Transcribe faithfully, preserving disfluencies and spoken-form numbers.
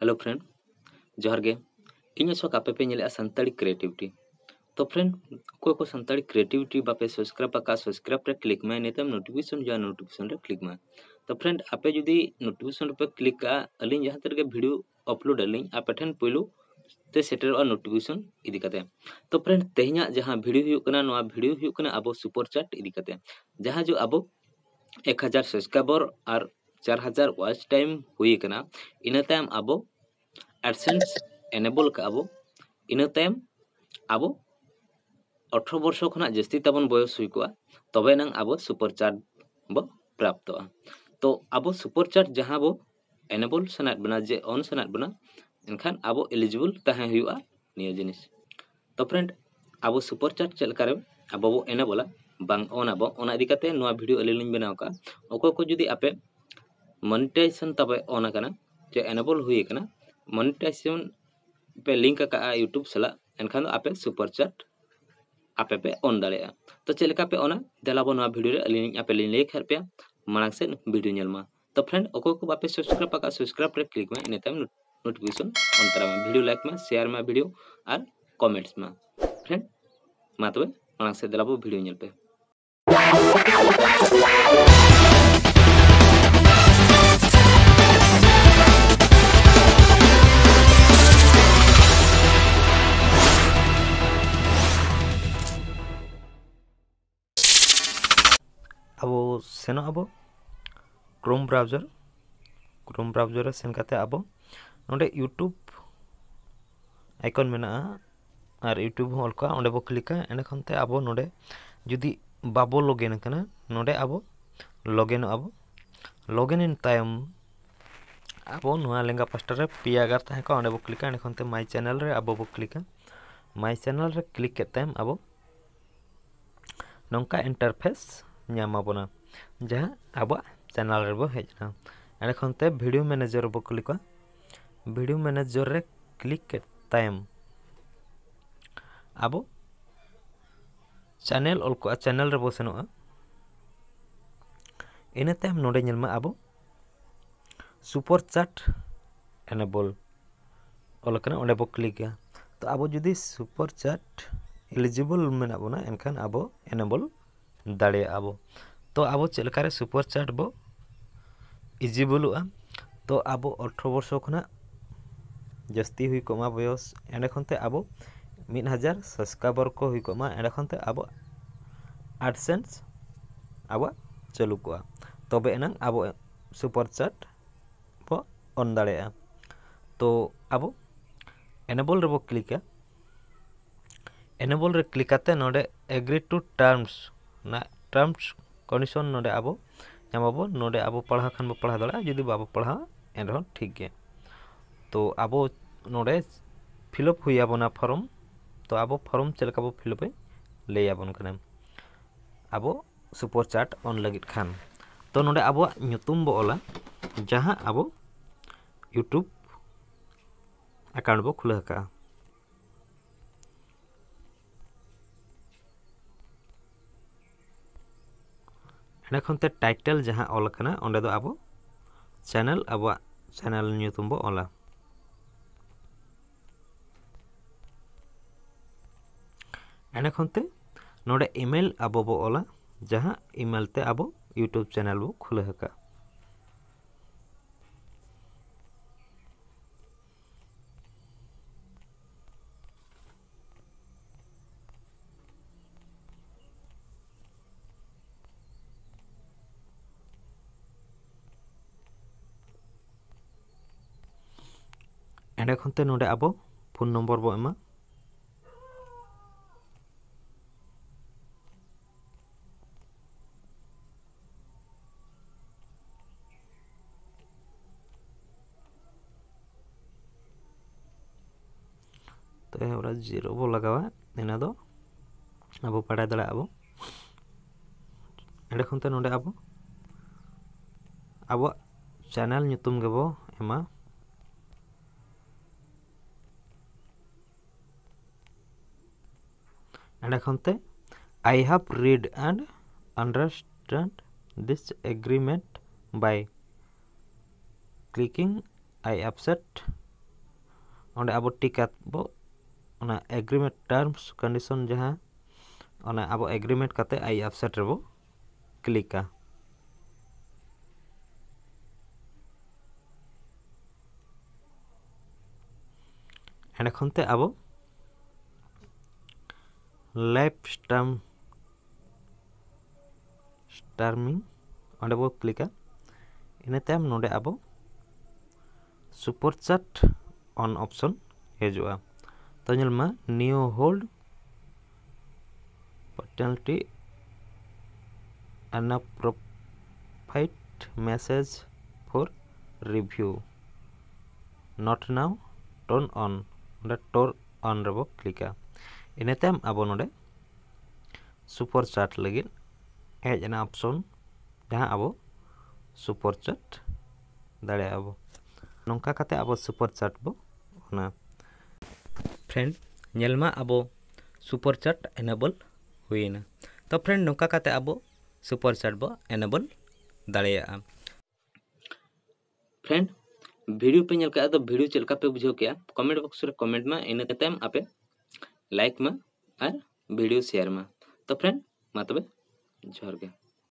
Hello friend, ᱡᱚᱦᱟᱨ ᱜᱮ᱾ ᱤᱧ ᱟᱥᱚᱠ ᱟᱯᱮ ᱯᱮ ᱧᱮᱞᱮᱜᱼᱟ ᱥᱟᱱᱛᱟᱲᱤ ᱠᱨᱤᱭᱮᱴᱤᱵᱷᱤᱴᱤ᱾ ᱛᱚ ᱯᱷᱨᱮᱱᱰ, ᱚᱠᱚᱭ ᱠᱚ ᱥᱟᱱᱛᱟᱲᱤ ᱠᱨᱤᱭᱮᱴᱤᱵᱷᱤᱴᱤ ᱵᱟᱯᱮ ᱥᱟᱵᱥᱠᱨᱟᱭᱤᱵ ᱟᱠᱟᱫ, ᱥᱟᱵᱥᱠᱨᱟᱭᱤᱵ ᱨᱮ ᱠᱞᱤᱠ ᱢᱮ, ᱤᱱᱟᱹ ᱛᱟᱭᱚᱢ ᱱᱳᱴᱤᱯᱷᱤᱠᱮᱥᱚᱱ ᱦᱤᱡᱩᱜᱼᱟ, ᱱᱳᱴᱤᱯᱷᱤᱠᱮᱥᱚᱱ ᱨᱮ ᱠᱞᱤᱠ ᱢᱮ᱾ ᱛᱚ ᱯᱷᱨᱮᱱᱰ, ᱟᱯᱮ ᱡᱩᱫᱤ ᱱᱳᱴᱤᱯᱷᱤᱠᱮᱥᱚᱱ ᱨᱮᱯᱮ ᱠᱞᱤᱠ ᱠᱟᱜᱼᱟ, ᱟᱹᱞᱤᱧ ᱡᱟᱦᱟᱸ ᱛᱤᱱ ᱨᱮᱜᱮ ᱵᱷᱤᱰᱤᱭᱳ ᱟᱯᱞᱳᱰ ᱟᱹᱞᱤᱧ, ᱟᱯᱮ ᱴᱷᱮᱱ ᱯᱳᱭᱞᱳ ᱛᱮ ᱥᱮᱴᱮᱨᱚᱜᱼᱟ ᱱᱳᱴᱤᱯᱷᱤᱠᱮᱥᱚᱱ ᱤᱫᱤ ᱠᱟᱛᱮ᱾ ᱛᱚ ᱯᱷᱨᱮᱱᱰ, ᱛᱮᱦᱮᱧᱟᱜ ᱡᱟᱦᱟᱸ ᱵᱷᱤᱰᱤᱭᱳ ᱦᱩᱭᱩᱜ ᱠᱟᱱᱟ, ᱱᱚᱣᱟ ᱵᱷᱤᱰᱤᱭᱳ ᱦᱩᱭᱩᱜ ᱠᱟᱱᱟ ᱟᱵᱚ ᱥᱩᱯᱟᱨ ᱪᱟᱴ ᱤᱫᱤ ᱠᱟᱛᱮ᱾ ᱡᱟᱦᱟᱸ ᱡᱮ ᱟᱵᱚ ᱮᱠ ᱦᱟᱡᱟᱨ ᱥᱟᱵᱥᱠᱨᱟᱭᱵᱟᱨ ᱟᱨ ᱪᱟᱨ ᱦᱟᱡᱟᱨ ᱣᱟᱪ ᱴᱟᱭᱤᱢ ᱦᱩᱭ ᱟᱠᱟᱱᱟ, ᱤᱱᱟᱹ ᱛᱟᱭᱚᱢ ᱟᱵᱚ ᱮᱰᱥᱮᱱᱥ ᱮᱱᱮᱵᱚᱞ ᱠᱟᱜᱼᱟ ᱵᱚ᱾ ᱤᱱᱟᱹ ᱛᱟᱭᱚᱢ ᱟᱵᱚ ᱟᱴᱷᱨᱚ ᱵᱚᱨᱥᱚ ᱠᱷᱚᱱᱟᱜ ᱡᱟᱹᱥᱛᱤ ᱛᱟᱵᱚᱱ ᱵᱚᱭᱚᱥ ᱦᱩᱭ ᱠᱚᱜᱼᱟ, ᱛᱚᱵᱮ ᱮᱱᱟᱝ ᱟᱵᱚ ᱥᱩᱯᱟᱨ ᱪᱟᱴ ᱵᱚ ᱯᱨᱟᱯᱛᱚᱜᱼᱟ᱾ ᱛᱚ ᱟᱵᱚ ᱥᱩᱯᱟᱨ ᱪᱟᱴ ᱡᱟᱦᱟᱸ ᱵᱚ ᱮᱱᱮᱵᱚᱞ ᱥᱟᱱᱟᱭᱮᱫ ᱵᱚᱱᱟ, ᱡᱮ ᱚᱱ ᱥᱟᱱᱟᱭᱮᱫ ᱵᱚᱱᱟ, ᱮᱱᱠᱷᱟᱱ ᱟᱵᱚ ᱮᱞᱤᱡᱤᱵᱚᱞ ᱛᱟᱦᱮᱸ ᱦᱩᱭᱩᱜᱼᱟ ᱱᱤᱭᱟᱹ ᱡᱤᱱᱤᱥ᱾ ᱛᱚ ᱯᱷᱨᱮᱱᱰ, ᱟᱵᱚ ᱥᱩᱯᱟᱨ ᱪᱟᱴ ᱪᱮᱫ ᱞᱮᱠᱟᱨᱮ ᱟᱵᱚ ᱵᱚ ᱮᱱᱮᱵᱚᱞᱟ, ᱵᱟᱝ ᱚᱱ ᱟᱵᱚ, ᱚᱱᱟ ᱤᱫᱤ ᱠᱟᱛᱮ ᱱᱚᱣᱟ ᱵᱷᱤᱰᱤᱭᱳ ᱟᱹᱞᱤᱧ ᱞᱤᱧ ᱵᱮᱱᱟᱣ ᱠᱟᱜᱼᱟ᱾ ᱚᱠᱚᱭ ᱠᱚ ᱡᱩᱫᱤ ᱟᱯᱮ ᱢᱚᱱᱤᱴᱟᱭᱡᱮᱥᱚᱱ ᱛᱟᱯᱮ ᱚᱱ ᱟᱠᱟᱱᱟ, ᱪᱮ ᱮᱱᱮᱵᱚᱞ ᱦᱩᱭ ᱟᱠᱟᱱᱟ, ᱢᱚᱱᱤᱴᱟᱭᱡᱮᱥᱚᱱ ᱯᱮ ᱞᱤᱝᱠ ᱟᱠᱟᱜᱼᱟ ᱭᱩᱴᱩᱵᱽ ᱥᱟᱞᱟᱜ, ᱮᱱᱠᱷᱟᱱ ᱫᱚ ᱟᱯᱮ ᱥᱩᱯᱟᱨ ᱪᱟᱴ ᱟᱯᱮ ᱯᱮ ᱚᱱ ᱫᱟᱲᱮᱭᱟᱜᱼᱟ᱾ ᱛᱚ ᱪᱮᱫ ᱞᱮᱠᱟ ᱯᱮ ᱚᱱᱟ, ᱫᱮᱞᱟ ᱵᱚ ᱱᱚᱣᱟ ᱵᱷᱤᱰᱤᱭᱳ ᱨᱮ ᱟᱹᱞᱤᱧ ᱟᱯᱮ ᱞᱤᱧ ᱞᱟᱹᱭ ᱠᱷᱟᱱ ᱯᱮᱭᱟ, ᱢᱟᱲᱟᱝ ᱥᱮᱫ ᱵᱷᱤᱰᱤᱭᱳ ᱧᱮᱞ ᱢᱟ᱾ ᱛᱚ ᱯᱷᱨᱮᱱᱰ, ᱚᱠᱚᱭ ᱠᱚ ᱵᱟᱯᱮ ᱥᱟᱵᱥᱠᱨᱟᱭᱤᱵ ᱟᱠᱟᱫ, ᱥᱟᱵᱥᱠᱨᱟᱭᱤᱵ ᱨᱮ ᱠᱞᱤᱠ ᱢᱮ, ᱤᱱᱟᱹ ᱛᱟᱭᱚᱢ ᱱᱳᱴᱤᱯᱷᱤᱠᱮᱥᱚᱱ ᱚᱱ ᱛᱚᱨᱟ ᱢᱮ᱾ ᱵᱷᱤᱰᱤᱭᱳ ᱞᱟᱭᱤᱠ ᱢᱮ, ᱥᱮᱭᱟᱨ ᱢᱮ ᱵᱷᱤᱰᱤᱭᱳ, ᱟᱨ ᱠᱚᱢᱮᱱᱴᱥ ᱢᱮ᱾ ᱯᱷᱨᱮᱱᱰ, ᱢᱟ ᱛᱚᱵᱮ ᱢᱟᱲᱟᱝ ᱥᱮᱫ ᱫᱮᱞᱟ ᱵᱚ ᱵᱷᱤᱰᱤᱭᱳ ᱧᱮᱞ ᱯᱮ᱾ ᱟᱵᱚ ᱥᱮᱱᱚᱜ ᱟᱵᱚ ᱠᱨᱳᱢ ᱵᱨᱟᱣᱡᱟᱨ᱾ ᱠᱨᱳᱢ ᱵᱨᱟᱣᱡᱟᱨ ᱨᱮ ᱥᱮᱱ ᱠᱟᱛᱮ ᱟᱵᱚ ᱱᱚᱰᱮ ᱭᱩᱴᱩᱵᱽ ᱟᱭᱠᱚᱱ ᱢᱮᱱᱟᱜᱼᱟ, ᱟᱨ ᱭᱩᱴᱩᱵᱽ ᱦᱚᱸ ᱚᱞ ᱠᱚᱜᱼᱟ, ᱚᱸᱰᱮ ᱵᱚ ᱠᱞᱤᱠᱟ᱾ ᱮᱸᱰᱮᱠᱷᱟᱱ ᱛᱮ ᱟᱵᱚ ᱱᱚᱰᱮ ᱡᱩᱫᱤ ᱵᱟᱵᱚ ᱞᱚᱜᱤᱱ ᱟᱠᱟᱱᱟ, ᱱᱚᱰᱮ ᱟᱵᱚ ᱞᱚᱜᱤᱱᱚᱜ ᱟᱵᱚ᱾ ᱞᱚᱜᱤᱱ ᱮᱱ ᱛᱟᱭᱚᱢ ᱟᱵᱚ ᱱᱚᱣᱟ ᱞᱮᱸᱜᱟ ᱯᱟᱥᱴᱟ ᱨᱮ ᱯᱮᱭᱟ ᱜᱟᱨ ᱛᱟᱦᱮᱸ ᱠᱚᱜᱼᱟ, ᱚᱸᱰᱮ ᱵᱚ ᱠᱞᱤᱠᱟ᱾ ᱮᱸᱰᱮᱠᱷᱟᱱ ᱛᱮ ᱢᱟᱭ ᱪᱮᱱᱮᱞ ᱨᱮ ᱟᱵᱚ ᱵᱚ ᱠᱞᱤᱠᱟ᱾ ᱢᱟᱭ ᱪᱮᱱᱮᱞ ᱨᱮ ᱠᱞᱤᱠ ᱠᱮᱫ ᱛᱟᱭᱚᱢ ᱟᱵᱚ ᱱᱚᱝᱠᱟ ᱤᱱᱴᱟᱨᱯᱷᱮᱥ ᱧᱟᱢ ᱟᱵᱚᱱᱟ, ᱡᱟᱦᱟᱸ ᱟᱵᱚᱣᱟᱜ ᱪᱮᱱᱮᱞ ᱨᱮᱵᱚ ᱦᱮᱡ ᱮᱱᱟ᱾ ᱮᱸᱰᱮᱠᱷᱟᱱ ᱛᱮ ᱵᱷᱤᱰᱤᱭᱳ ᱢᱮᱱᱮᱡᱟᱨ ᱨᱮᱵᱚ ᱠᱞᱤᱠᱟ᱾ ᱵᱷᱤᱰᱤᱭᱳ ᱢᱮᱱᱮᱡᱟᱨ ᱨᱮ ᱠᱞᱤᱠ ᱠᱮᱫ ᱛᱟᱭᱚᱢ ᱟᱵᱚ ᱪᱮᱱᱮᱞ ᱚᱞ ᱠᱚᱜᱼᱟ, ᱪᱮᱱᱮᱞ ᱨᱮᱵᱚ ᱥᱮᱱᱚᱜᱼᱟ᱾ ᱤᱱᱟᱹ ᱛᱟᱭᱚᱢ ᱱᱚᱰᱮ ᱧᱮᱞ ᱢᱟ ᱟᱵᱚ ᱥᱩᱯᱟᱨ ᱪᱟᱴ enable ᱚᱞ ᱟᱠᱟᱱᱟ, ᱚᱸᱰᱮ ᱵᱚ clickᱟ᱾ ᱛᱚ ᱟᱵᱚ ᱡᱩᱫᱤ super chat eligible ᱢᱮᱱᱟᱜ ᱵᱚᱱᱟ, ᱮᱱᱠᱷᱟᱱ ᱟᱵᱚ enable ᱫᱟᱲᱮᱭᱟᱜᱼᱟ ᱵᱚ᱾ ᱛᱚ ᱟᱵᱚ ᱪᱮᱫ ᱞᱮᱠᱟᱨᱮ super chat ᱵᱚ eligible ᱚᱜᱼᱟ? ᱛᱚ ᱟᱵᱚ ᱟᱴᱷᱨᱚ ᱵᱚᱨᱥᱚ ᱠᱷᱚᱱᱟᱜ ᱡᱟᱹᱥᱛᱤ ᱦᱩᱭ ᱠᱚᱜ ᱢᱟ ᱵᱚᱭᱚᱥ, ᱮᱸᱰᱮ ᱠᱷᱚᱱ ᱛᱮ ᱟᱵᱚ ᱢᱤᱫ ᱦᱟᱡᱟᱨ subscriber ᱠᱚ ᱦᱩᱭ ᱠᱚᱜ ᱢᱟ, ᱮᱸᱰᱮ ᱠᱷᱚᱱ ᱛᱮ ᱟᱵᱚ AdSense ᱟᱵᱚᱣᱟᱜ ᱪᱟᱹᱞᱩ ᱠᱚᱜᱼᱟ, ᱛᱚᱵᱮ ᱮᱱᱟᱝ ᱟᱵᱚ super chat ᱵᱚ on ᱫᱟᱲᱮᱭᱟᱜᱼᱟ᱾ ᱛᱚ ᱟᱵᱚ enable ᱨᱮᱵᱚ clickᱟ᱾ Enable ᱨᱮ click ᱠᱟᱛᱮ ᱱᱚᱰᱮ agree to terms, ᱚᱱᱟ terms condition ᱱᱚᱰᱮ ᱟᱵᱚ ᱧᱟᱢᱟᱵᱚᱱ᱾ ᱱᱚᱰᱮ ᱟᱵᱚ ᱯᱟᱲᱦᱟᱣ ᱠᱷᱟᱱ ᱵᱚ ᱯᱟᱲᱦᱟᱣ ᱫᱟᱲᱮᱭᱟᱜᱼᱟ, ᱡᱩᱫᱤ ᱵᱟᱵᱚ ᱯᱟᱲᱦᱟᱣᱟ ᱮᱱᱨᱮᱦᱚᱸ ᱴᱷᱤᱠ ᱜᱮ᱾ ᱛᱚ ᱟᱵᱚ ᱱᱚᱰᱮ fill up ᱦᱩᱭ ᱟᱵᱚᱱᱟ form᱾ ᱛᱚ ᱟᱵᱚ form ᱪᱮᱫ ᱞᱮᱠᱟ ᱵᱚ fill upᱟ ᱞᱟᱹᱭ ᱟᱵᱚᱱ ᱠᱟᱱᱟ᱾ ᱟᱵᱚ super chat on ᱞᱟᱹᱜᱤᱫ ᱠᱷᱟᱱ, ᱛᱚ ᱱᱚᱰᱮ ᱟᱵᱚᱣᱟᱜ ᱧᱩᱛᱩᱢ ᱵᱚ ᱚᱞᱟ, ᱡᱟᱦᱟᱸ ᱟᱵᱚ YouTube account ᱵᱚ ᱠᱷᱩᱞᱟᱹᱣ ᱟᱠᱟᱫᱼᱟ᱾ ᱮᱸᱰᱮ ᱠᱷᱚᱱ ᱛᱮ title ᱡᱟᱦᱟᱸ ᱚᱞ ᱟᱠᱟᱱᱟ, ᱚᱸᱰᱮ ᱫᱚ ᱟᱵᱚ channel, ᱟᱵᱚᱣᱟᱜ channel ᱧᱩᱛᱩᱢ ᱵᱚ ᱚᱞᱟ᱾ ᱮᱸᱰᱮ ᱠᱷᱚᱱ ᱛᱮ ᱱᱚᱰᱮ email ᱟᱵᱚ ᱵᱚ ᱚᱞᱟ, ᱡᱟᱦᱟᱸ email ᱛᱮ ᱟᱵᱚ YouTube channel ᱵᱚ ᱠᱷᱩᱞᱟᱹᱣ ᱟᱠᱟᱫ᱾ ᱮᱸᱰᱮ ᱠᱷᱚᱱ ᱛᱮ ᱱᱚᱰᱮ ᱟᱵᱚ phone number ᱵᱚ ᱮᱢᱟ᱾ ᱛᱚ ᱮᱦᱚᱵ ᱨᱮ zero ᱵᱚ ᱞᱟᱜᱟᱣᱟ, ᱤᱱᱟᱹ ᱫᱚ ᱟᱵᱚ ᱵᱟᱲᱟᱭ ᱫᱟᱲᱮᱭᱟᱜᱼᱟ ᱵᱚ᱾ ᱮᱸᱰᱮ ᱠᱷᱚᱱ ᱛᱮ ᱱᱚᱰᱮ ᱟᱵᱚ ᱟᱵᱚᱣᱟᱜ channel ᱧᱩᱛᱩᱢ ᱜᱮᱵᱚ ᱮᱢᱟ᱾ ᱮᱸᱰᱮ ᱠᱷᱚᱱ ᱛᱮ I have read and understand this agreement by clicking I accept, ᱚᱸᱰᱮ ᱟᱵᱚ ᱴᱤᱠ ᱟᱵᱚ ᱚᱱᱟ agreement terms condition ᱡᱟᱦᱟᱸ, ᱚᱱᱟ ᱟᱵᱚ agreement ᱠᱟᱛᱮ I accept ᱨᱮᱵᱚ ᱠᱞᱤᱠᱟ᱾ ᱮᱸᱰᱮ ᱠᱷᱚᱱ ᱛᱮ ᱟᱵᱚ life term terming ᱚᱸᱰᱮ ᱵᱚ ᱠᱞᱤᱠᱟ᱾ ᱤᱱᱟᱹ ᱛᱟᱭᱚᱢ ᱱᱚᱰᱮ ᱟᱵᱚ super chat on option ᱦᱤᱡᱩᱜᱼᱟ᱾ ᱛᱚ ᱧᱮᱞ ᱢᱟ, new hold penalty inappropriate message for review, not now, turn on, ᱚᱸᱰᱮ turn on ᱨᱮᱵᱚ ᱠᱞᱤᱠᱟ᱾ ᱤᱱᱟᱹ ᱛᱟᱭᱚᱢ ᱟᱵᱚ ᱱᱚᱰᱮ super chat ᱞᱟᱹᱜᱤᱫ ᱦᱮᱡ ᱮᱱᱟ option, ᱡᱟᱦᱟᱸ ᱟᱵᱚ super chat ᱫᱟᱲᱮᱭᱟᱜᱼᱟ ᱵᱚ᱾ ᱱᱚᱝᱠᱟ ᱠᱟᱛᱮ ᱟᱵᱚ super chat ᱵᱚ ᱚᱱᱟ᱾ Friend, ᱧᱮᱞ ᱢᱟ ᱟᱵᱚ super chat enable ᱦᱩᱭᱮᱱᱟ᱾ ᱛᱚ friend, ᱱᱚᱝᱠᱟ ᱠᱟᱛᱮ ᱟᱵᱚ super chat ᱵᱚ enable ᱫᱟᱲᱮᱭᱟᱜᱼᱟ᱾ Friend, video ᱯᱮ ᱧᱮᱞ ᱠᱮᱜᱼᱟ, ᱟᱫᱚ video ᱪᱮᱫ ᱞᱮᱠᱟ ᱯᱮ ᱵᱩᱡᱷᱟᱹᱣ ᱠᱮᱜᱼᱟ, comment box ᱨᱮ comment ᱢᱟ, ᱤᱱᱟᱹ ᱛᱟᱭᱚᱢ ᱟᱯᱮ like ᱢᱟ ᱟᱨ video share ᱢᱟ᱾ ᱛᱚ friend, ᱢᱟ ᱛᱚᱵᱮ ᱡᱚᱦᱟᱨ ᱜᱮ᱾